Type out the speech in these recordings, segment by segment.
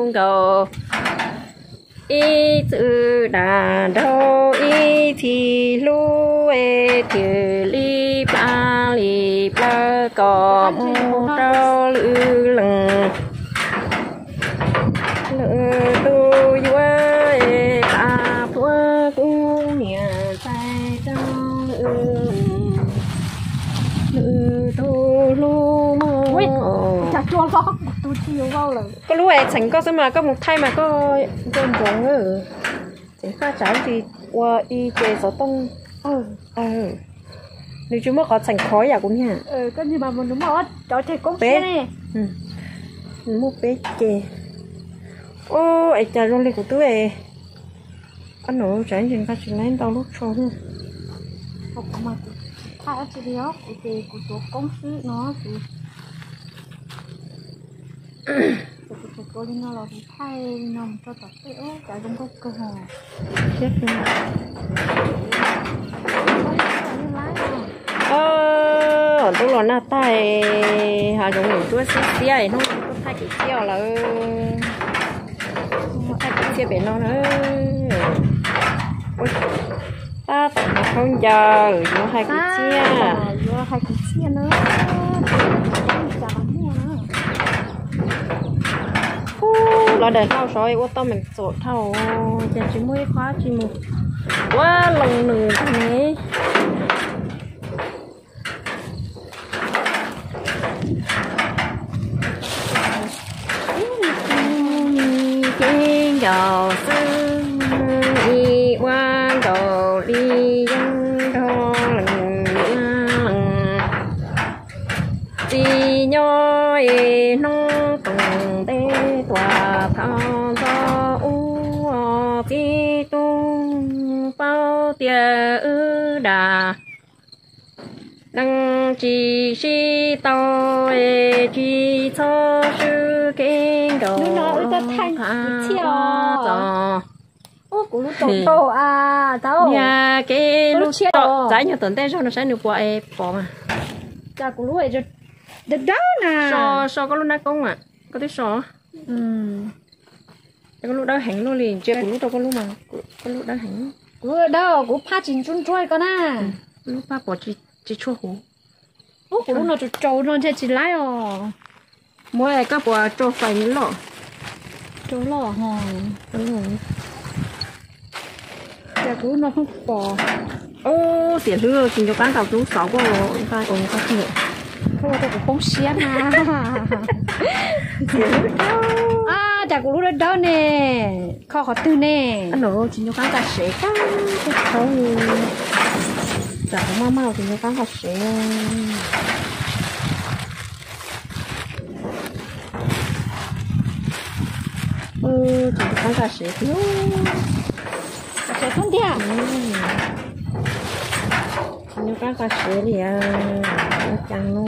nkaus ib txwm dag nraug ib txhis hlub es thwm li plas li plaws kom mus rau lwm leej. Lwm tus yuav es pab puab kub niam tais rau lwm, lwm tus hlub mog. Koj lub es txheem koj xwb mas koj mus thaij mas koj nco ntsoov. Txheem koj tsam ntsis ua i ces xov tooj. Nws tsis muaj qhov txheem khov yam kuv niag. Peb, nws muaj peb ces. Ub, es cas zoo li kuv twb es, ob nus tsam ntsis nqa tsis laib ntau lub tsho. Kuv mas kuv tsis thaij dab tsi li os, kuv ces kuv tuav koob xwb no. Kuv, kuv tseem tuav li no los kuv thaij li no mus rau tom tej, ub, cas zoo nkauj kawg os. Ub, ntuj los nag tag, hav zoov nws tsuab xiab xiab, hnub no tuaj thaij kwv txhiaj lawm. Thaij kwv txhiaj pem no na. Tab tom hnav khaub ncaws yuav hais kwv txhiaj. Yuav hais kwv txhiaj na. Ub, los daim hlau saud ua tau meem txom dhau, ces tsis muaj ib qho dab tsi mus ua loo nws ntag ne. Kev ncaus xwb ib ua nkaus li yeeb nrog leej leej. Txiv nyob es hnub toom ntej tuaj thov ntxov ub, txiv tub paub tias wb dag neeg tsis sib tau, tsis txhob swb kev nkaus. Hnub no wb tuaj thaij kwv txhiaj os. Kuv lub tsaus ntau a, tau. Niag kev lub tshiab, txav nyuag tom ntej zog no saib nws puas pom mas. Cas kuv lub dawb dawb na. So, so koj lub nab koob a, koj twb so. Koj lub dawb heev luaj li, ntsia kuv lub rau koj lub mas, koj lub dawb heev. Kuv lub dawb, kuv phaj tsis ntsuab ntsuab koj na. Lub phaj pom tsis tshua huv. Ub, kuv lub no tsaus tsaus no ntshe tsis laib os. Muab koj puas tso fais loj? Tso loj ho. Cas kuv lub no pheej pom. Ub, tiam hlwb tsis nco qab ntaus lub xov koj, koj ua rau kuv poob siab na. Cas kuv lub dawb dawb ne, kho qhov twg ne? Tsis nco qab nqa sev, tsam kuv maj maj tsis nco qab nqa sev. Tsis nco qab nqa sev thiab. Nqa sev kub ntiag. Tsis nco qab nqa sev li, ua cas no.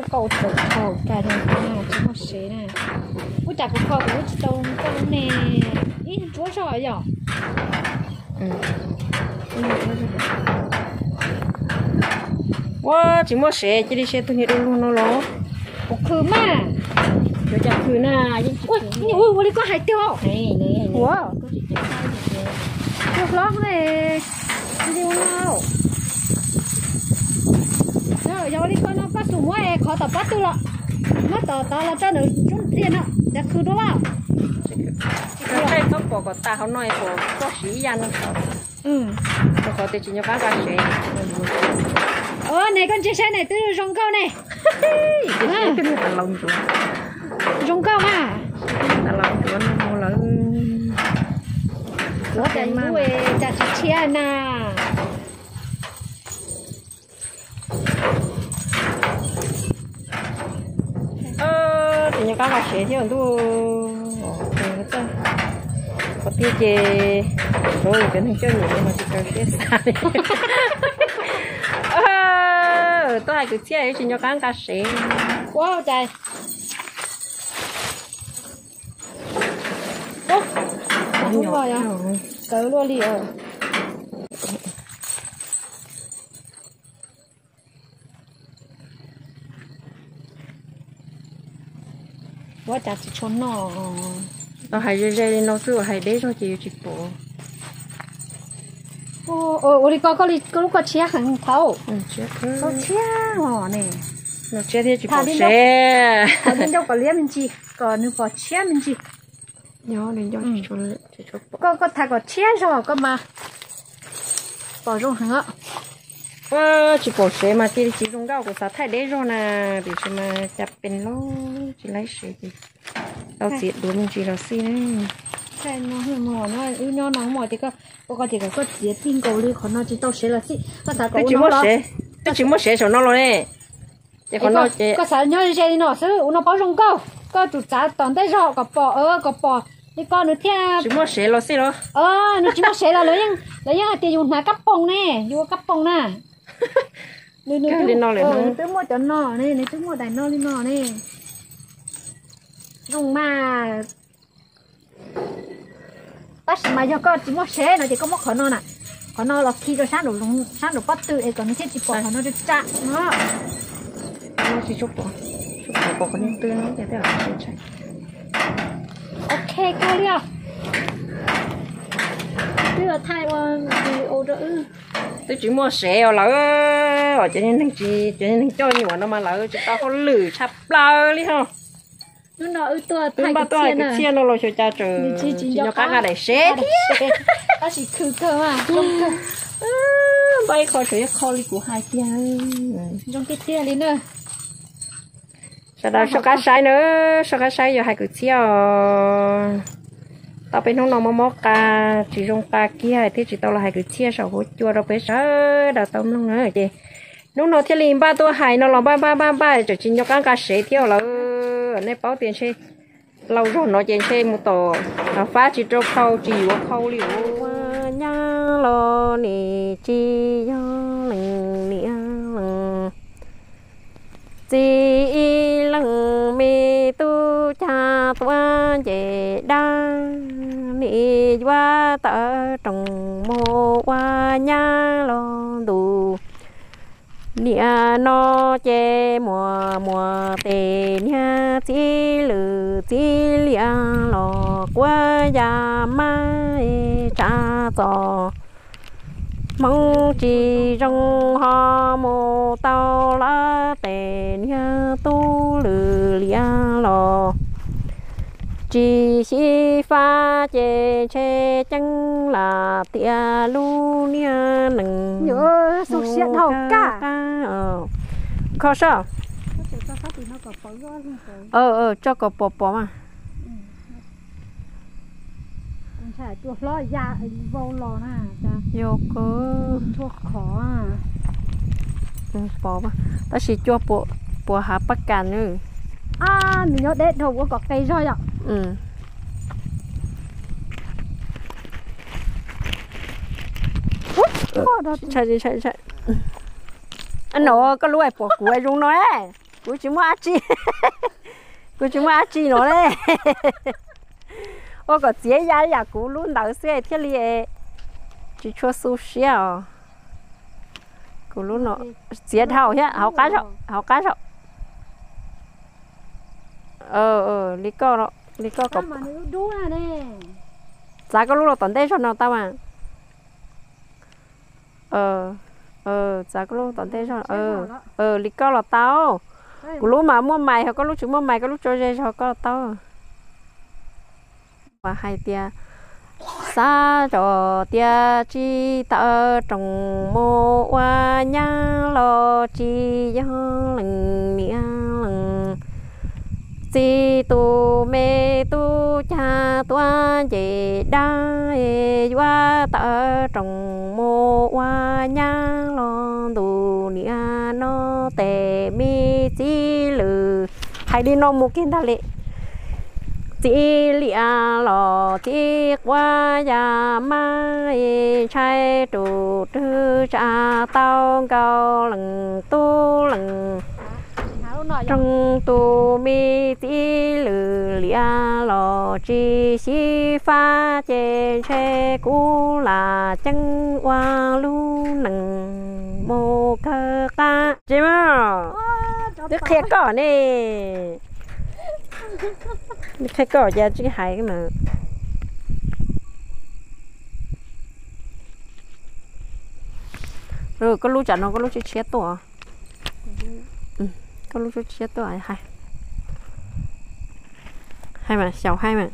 Koj ua txawm thaum kais no tsis muaj sev na. Ua cas kuv kho kuv lub tsis tau koj lub ne? Ib ntsuab zog yom. Ua tsis muaj sev cia li sia tug niag du lug no los. Kuv khwv mas. Yuav cas khwv na. Ua li koj hais tiag. Ua, tus hlob li no. Yog li koj no koj xum muab qhov tom pob tw los, muab tom tod los rau nws tsub ntxiag no, cov khwv dua. Txhob pom kom tas hauv no, pom koj siv ib yam no. Rau qhov tias tsis nco qab nqa sev. Os, ne koj ntsia saib ne, twb zoo nkauj ne. Zoo nkauj mas. Lawv cas tsis tshiab na. Tsis nco qab nqa sev thiab ntuj. Qhov tiag ces, cov neeg coj nyem no tsis kaw siab xav li. Tuaj hais kwv txhiaj tsis nco qab nqa sev. Ua cas tawv luaj li. Koj cas tsis tshua noj? Tau hais ze ze li no xwb, hais deb zog ces yuav tsis pom. Ua li ko koj, koj lub koj tshiab heev thaum. Koj tshiab os ne. Noj tshiab thiab tsis pom sev. Qhov li ncauj kom liab me ntsis, kom nws pom tshiab me ntsis. Koj, koj tham kom tshiab zog koj mas pom zoo heev os. Tsis pom sev mas cia li tsis zoo nkauj, kuv xav thaij deb zog na, tiam sis mas cas pes loj tsis laib sev ces tau txiav duav me ntsis los xij na. Wb nyob no ces koj, koj tias kom koj txiav txij nkaus li qhov no tsis tau sev los xij, koj xav kom ua no los. Twb tsis muaj sev saum no los ne. Ces qhov no ces koj xav nyob ze li no xwb, ua no paub zoo nkauj, koj tsum txav tom ntej zog kom pom, kom pom li koj nws thiaj tsis muaj sev los xij los. Nws tsis muaj sev los lawv yeej hais tias yus hnav kab poog ne, yus ua kab poog na. Nws twb muaj cov no ne, nws twb muaj daim no li no ne. Zoo mas. Tab sis mas yog koj tsis muaj sev no ces koj muab qhov no na, qhov no los khi rau sab nraum, sab nraum pob tw es kom nws thiaj tsis pom qhov no tsa tsa no. Tsis tshua pom, tshua pom qhov no twg no ces thiaj ntshai. Ok kawg li os. Twb los thaij ua video rau wb. Twb tsis muaj sev os lawv, cov neeg tsis, cov neeg coj nyuam no mas lawv tsis tau hauj lwm tshaj plaws li ho. Hnub no wb tuaj, twb npaj tuaj hais kwv txhiaj no los xyov cas tseem tsis nco qab nqa daim sev thiab. Tab sis khw kawg mas zoo kawg. Npaj ib qho tseem ib qho li kuv hais tiag. Zoo tiag tiag li na. Sawv daws soj qab saib na, soj qab saib yog hais kwv txhiaj os. Tau peb hnub no mob mob qa, tsis zoo qa kiag thiaj tsis tau los hais kwv txhiaj saum huab cua rau peb sawv daws tau mloog na ces hnub no thiaj li npaj tuaj hais no los npaj npaj npaj npaj tseem tsis nco qab nqa sev thiab lawm. Nej paub tias ntshe laus zog no ces ntshe mus tom fab tsis rau khau tsis yuav khau li. Ua nyab los nim tsis yog leej niam leej txiv, ib leeg me tub cag tuaj nce dab, nim yuav tawm rooj mus ua nyab los ntu. Niam no ces muaj muaj tes niag txiv lwm txiv liam los quab ya mab tsa txos. Hmoov tsis zoo ho mus tau lawm tes niag tub lwm liam los tsis xyiv fab ces ntshe ceeb lam tias lub niag nees mus kawg qab. Kho soj, tso kom pom pom mas. Yog kawg. Pom, tab sis cua puas hav pab kas nws. Nws nyob deb dhau ua kom qe zog yom. Ntshai, ntshai, ntshai. No koj lub pom kuv zoo no, kuv tsis muaj dab tsi. Kuv tsis muaj dab tsi no le. Ua kom txiav ya yam kuv lub ntawd xwb thiaj li tsis tshua xu siab os. Kuv lub no txiav dhau thiab, hauv qab zog, hauv qab zog. Li koj, li koj kom txav koj lub los tom ntej zog no tau mas. Txav koj lub tom ntej zog, li koj los tau. Kuv lub mas muaj mais, ho koj lub tsis muaj mais, koj lub tso ze zog koj los tau. Hais tias xav tso tias tsis tawm rooj mus ua nyab los tsis yog leej niam leej txiv, tus me tub cag tuaj nce dab, yuav tawm rooj mus ua nyab los ntu niam no tes me txiv lwm. Hais li no mus kiag ntag li. Txiv liam los txiv quab ya mab, ntshai tus rwg tsa tau nkaus leej tub leej rooj, tus me txiv lwm liam los tsis xyiv fab ces ntshe kuv lam ceeb ua lub nees mus kawg qab. Tsis mas, twb qhia koj ne. Qhia koj cas tsis hais mas. Koj lub tsam no koj lub tshiab tshiab tuaj. Koj lub tshiab tshiab tuaj hais. Hais mas xyaum hais mas.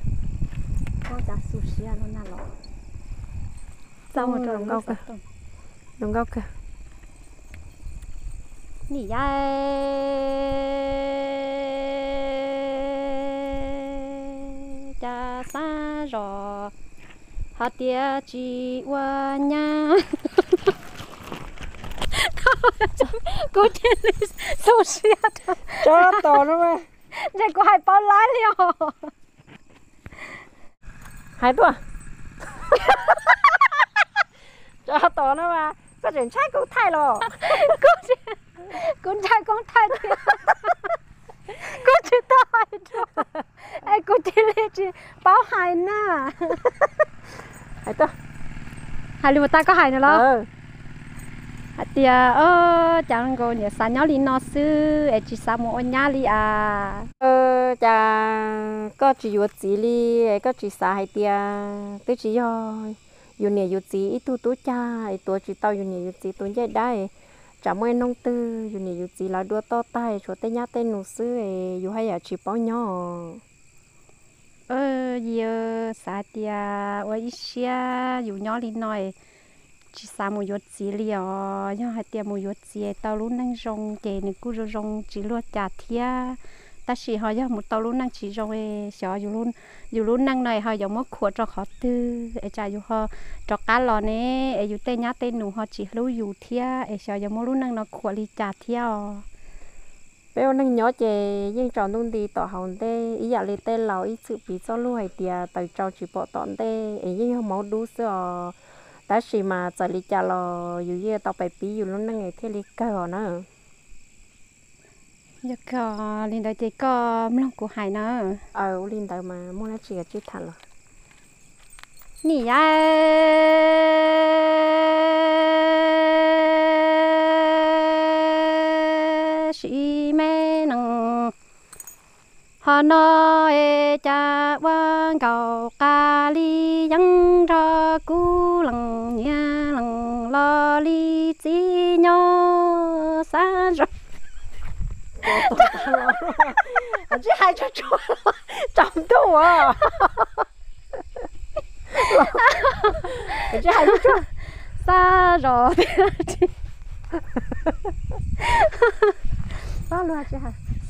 Zoo nkauj kawg. Nim ya cas xav zos hais tias tsis ua nyab. Kuv cia li xu siab. Tso tos no mas. Ntshe kuv hais paub lawm li os. Hais tuaj. Tso tos no mas koj tseem ntshai koob thaij los? Kuv ntshai koob thaij thiab. Kuv tsis tau hais dua, es kuv cia li tsis paub hais na. Hais tuaj. Hais li mus tag koj hais no los? Hais tias, o, cas nkaus niam xav nyob li no xwb es tsis xav mus ua nyab li as. Cas koj tsis yuav txiv li, koj tsis xav hais tias twb tsis yog yus niam yus txiv ib tug tub cag es tuav tsis tau yus niam yus txiv tus ncej dab, tsam muaj ib hnub twg yus niam yus txiv lawv dua toj tag tshuav tej nyab tej nus xwb es yus haj yam tsis paub nyob. Yus xav tias ua ib siab yus nyob li no tsis xav mus yuav txiv li os. Yog hais tias mus yuav txiv tau lub neej zoo ces nws kuj zoo zoo tsis luag cas thiab. Tab sis ho yog mus tau lub neej tsis zoo es xyov yus lub neej no ho yuav muab khuam rau qhov twg es tsam yus ho rov qab los ne, es yus tej nyab tej nus ho tsis hlub yus thiab es xyov yuav muab lub neej no khuam li cas thiab os. Peb ua neej nyob ces yeej tsaus ntuj nti tom hauv ntej ib yam li tej laus ib txwm piv txoj lus hais tias taws tsau tsis pom tom ntej es yeej yog maub dub xwb os. Tab sis mas txawm li cas los yus yeej tau pais pib yus lub neej thiaj li kawg os na. Yog kawg li ntawd ces koj mloog kuv hais na. Ua li ntawd mas muaj dab tsi yuav tsij tham los? Nim ya sim me nees ho no es cas ua nkaus qas li yeeb nrog kub lees niam lees los li txiv nyob xab zos. Tsis hais tsuag tsuag tsaus ntuj as. Tsis hais tsuag tsuag xab zos tias tsis,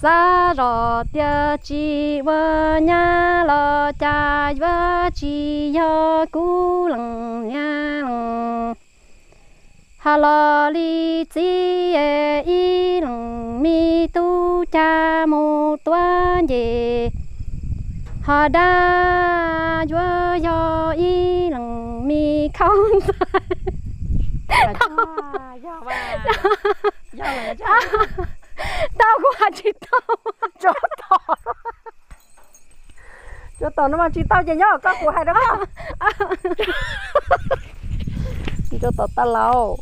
xab zos tias tsis ua nyab los cas yuav tsis yog kub lees niam lees ho los li txiv ib leeg me tub cag mus tuav nce ho dab yuav yog ib leeg me khaub ntxhais. Tau kuv hais tsis tau. Tsuas tom no mas tsis tau ces nyob koj kuv hais rau koj. Tsuas tom tau lauj.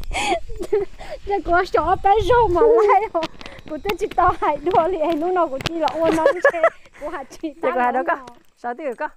Ces kuv xyov ob peb zaug mas laib os, kuv twb tsis tau hais dua li es hnub no kuv cia los ua no ntshe kuv hais tsis tau. Ces kuv hais rau koj, sawv twj ywm koj.